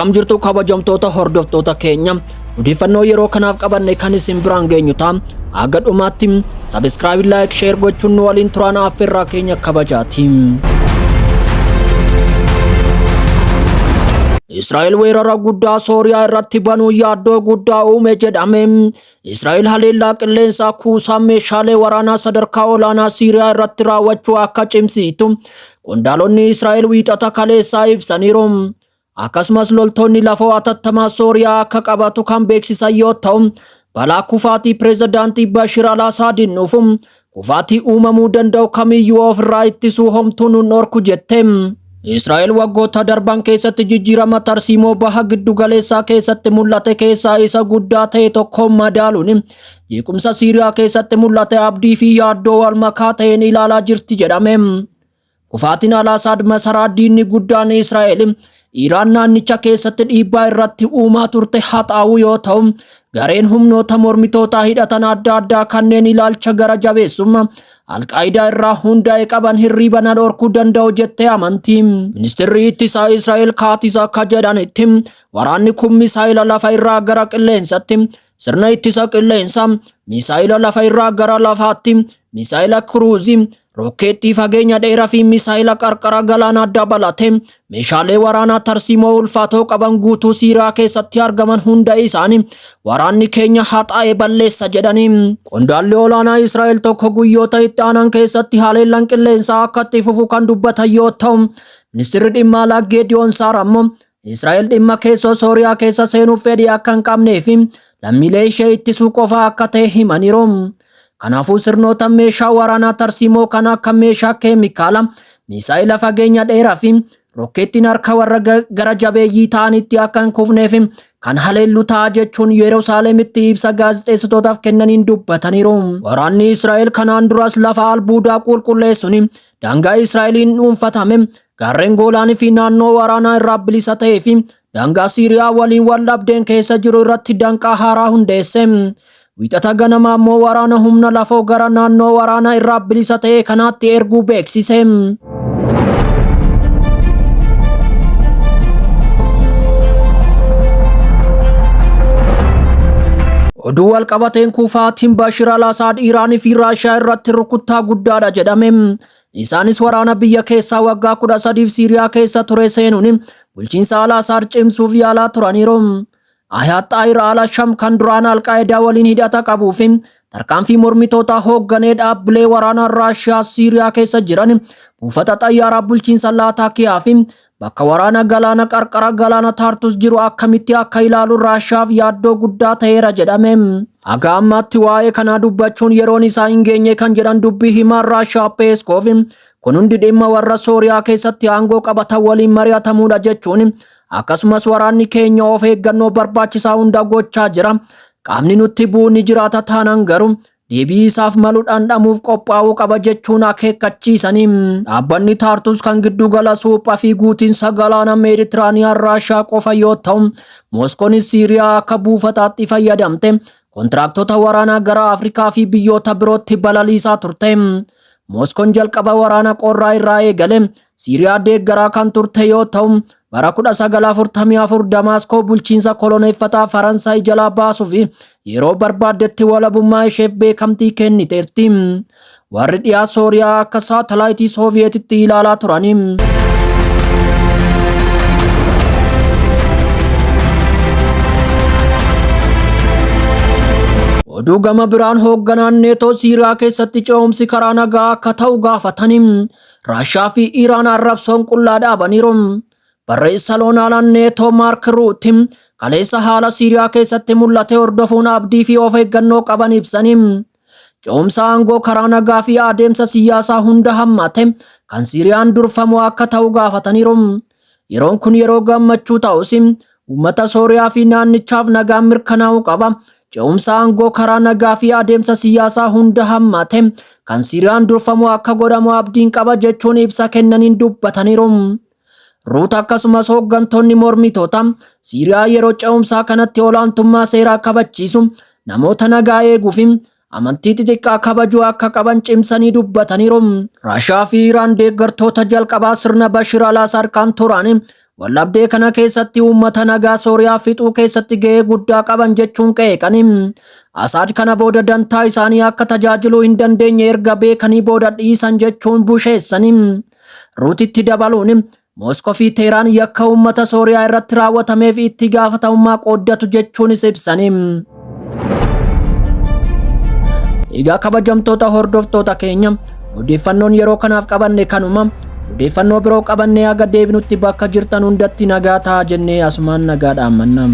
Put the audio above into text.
Akkam jirtu kabajamtoota hordoftoota keenya, odeeffannoo yeroo kanaaf qabanne kan isin biraan geenyu ta'a. Haga dhumaatti subscribe, like, share gochuun nu waliin turaan affeerraa keenya kabajaati. Israa'el weerara guddaa Sooriyaa irratti banuu yaaddoo guddaa uume jedhame. Israa'el haleellaa qilleensaa kuusaa meeshaalee waraanaa sadarkaa olaanaa Siiriyaa irratti raawwachuu akka cimsiitu qondaalonni Israa'el Wiixata kaleessaa ibsaniiru. Akkasumas loltoonni lafoo atattamaa Sooriyaa akka qabatu kan beeksisan yoo ta'u, balaa kufaatii pireezidaantii Bashir al-Asaadiin dhufu kufaatii uumamuu danda'u kamiyyuu ofirraa ittisuu homtuu nun dhorku jette. Israa'el waggoota darban keessatti jijjiirama tarsiimoo baha giddugaleessaa keessatti mul'ate keessaa isa guddaa ta'e tokkoon madaaluun jeequmsa Siiriyaa keessatti mul'ate abdii fi yaaddoo wal makaa ta'een ilaalaa jirti jedhame. Kufaatiin Al-Asaad masaraa diinni guddaan Israa'el Iraan naannicha keessatti dhiibbaa irratti uumaa turte haxaa'uu yoo ta'u, gareen humnoota mormitootaa hidhatan adda addaa kanneen ilaalcha gara jabeessummaa Alqaayidaa irraa hundaa'e qaban hirriiba na dhorkuu danda'u jettee amanti. Ministeerri ittisaa Israa'el Kaatis akka jedhanitti, waraanni kun misaa'ila lafa irraa gara qilleensatti, sirna ittisa qilleensaa, misaa'ila lafa irraa gara lafaatti, misaa'ila kiruuzii, Rokkeettii fageenya dheeraa fi misaayila qarqara galaanaa dabalatee meeshaalee waraanaa tarsiimoo ulfaatoo qaban guutuu Siiriyaa keessatti argaman hunda isaanii waraanni keenya haxaa'ee balleessa jedhanii. Qondaalli olaanaa Israa'el tokko guyyoota itti aanan keessatti haleellaan qilleensaa akka itti fufu kan dubbatan yoo ta'u, ministirri dhimma alaa Geediyoon Saar ammoo Israa'el dhimma keessoo Sooriyaa keessa seenuuf fedhii akka hin qabnee fi lammiilee ishee ittisuu qofa akka ta'e himaniiru. Kanaafuu sirnoota meeshaa waraanaa tarsiimoo kan akka meeshaa keemikaala, misaa'ila fageenya dheeraa fi rokkeettiin harka warra gara jabeeyyii ta'anitti akka hin kufneef kan haleellu ta'a jechuun Yerusaalemitti ibsa gaazexeessitootaaf kennaniin dubbataniiru. Waraanni Israa'el kanaan duras lafa albuudaa qulqulleessuun daangaa Israa'eliin dhuunfatame gaarreen Goolaanii fi naannoo waraanaa irraa bilisa ta'ee fi daangaa Siiriyaa waliin wal dhabdeen keessa jiru irratti danqaa haaraa hundeesse. Wiixata ganama ammoo waraana humna lafoo gara naannoo waraanaa irraa bilisa ta'e kanaatti erguu beeksise. Oduu wal qabateen kufaatiin Bashir al-Asaad Iraanii fi Raashiyaa irratti rukuttaa guddaadha jedhame. Isaanis waraana biyya keessaa waggaa 13f Siiriyaa keessa ture seenuun bulchiinsa al-Asaad cimsuuf yaalaa turaniiru. Ahyat Xaahir al-Sham kan duraan Al-Qaayidaa waliin hidhata qabuu fi tarkaanfii mormitootaa hoogganee dhaabbilee waraanaa Raashiyaa Siiriyaa keessa jiran buufata xayyaaraa bulchiinsa Laataakiyaa fi bakka waraana galaana qarqara galaana Taartus jiru akkamitti akka ilaalu Raashiyaaf yaaddoo guddaa ta'eera jedhame. Haga ammaatti waa'ee kanaa dubbachuun yeroon isaa hin geenye kan jedhan dubbii himaan Raashiyaa Peeskoof, kun hundi dhimma warra Sooriyaa keessatti aangoo qabatan waliin mari'atamuudha jechuun, akkasumas waraanni keenya of eeggannoo barbaachisaa hunda gochaa jira. Qaamni nutti bu'u ni jiraata taanaan garuu deebii isaaf malu dhandhamuuf qophaa'uu qaba jechuun akeekkachiisanii. Dhaabbanni Taartus kan giddugala suuphaa fi guutiinsa galaana Meeditiraaniyaan Raashiyaa qofa yoo ta'u, Mooskoonis Siiriyaa akka buufataatti fayyadamte kontiraaktota waraanaa gara Afrikaa fi biyyoota birootti balaliisaa turte. Mooskoon jalqaba waraana qorraa irraa eegale Siiriyaa deeggaraa kan turte yoo ta'u, bara 1944 Damaaskoo bulchiinsa koloneeffataa Faransaay jalaa baasuuf yeroo barbaaddetti walabummaa isheef beekamtii kenniteerti. Warri dhiyaa Sooriyaa akka saatalaayitii Sooviyeetitti ilaalaa turani. Oduu gama biraan hoogganaan Neetoo Siiriyaa keessatti ce'umsi karaa nagaa akka ta'u gaafatani. Raashiyaa fi Iraan arrabsoon qullaa dhaabaniiru. Barreessaa olaanaan Neetoo Maark Ruutti kaleessa haala Siiriyaa keessatti mul'ate hordofuun abdii fi of eeggannoo qaban ibsanii. Ce'umsa aangoo karaa nagaa fi adeemsa siyaasaa hunda hammate kan Siiriyaan durfamu akka ta'u gaafataniiru. Yeroon kun yeroo gammachuu ta'us uummata Sooriyaa fi naannichaaf nagaan mirkanaa'uu qaba. Ce'umsa aangoo karaa nagaa fi adeemsa siyaasaa hunda hammate kan Siiriyaan durfamu akka godhamu abdiin qaba jechuun ibsa kennaniin dubbataniiru. Ruut akkasumas hooggantoonni mormitoota Siiriyaa yeroo ce'umsaa kanatti olaantummaa seeraa kabachiisu, namoota nagaa eeguu fi amantii xixiqqaa kabajuu akka qaban cimsanii dubbataniiru. Raashiyaa fi Iraan deeggartoota jalqabaa sirna Bashir al-Asaad kan turan Waldhabdee kana keessatti uummata nagaa Sooriyaa fixuu keessatti gahee guddaa qaban jechuun qeeqani. Asaad kana booda dantaa isaanii akka tajaajiluu hin dandeenye erga beekanii booda dhiisan jechuun busheessani. Ruutitti dabaluun Mooskoo fi Teheraan yakka uummata Sooriyaa irratti raawwatameef itti gaafatamummaa qooddatu jechuunis ibsani. Egaa kabajamtoota hordoftoota keenya, odeeffannoon yeroo kanaaf qabanne kanuma. Odeeffannoo biroo qabannee haga deebinutti bakka jirtan hundatti nagaa ta'a jennee asumaan nagaa dhaammanna.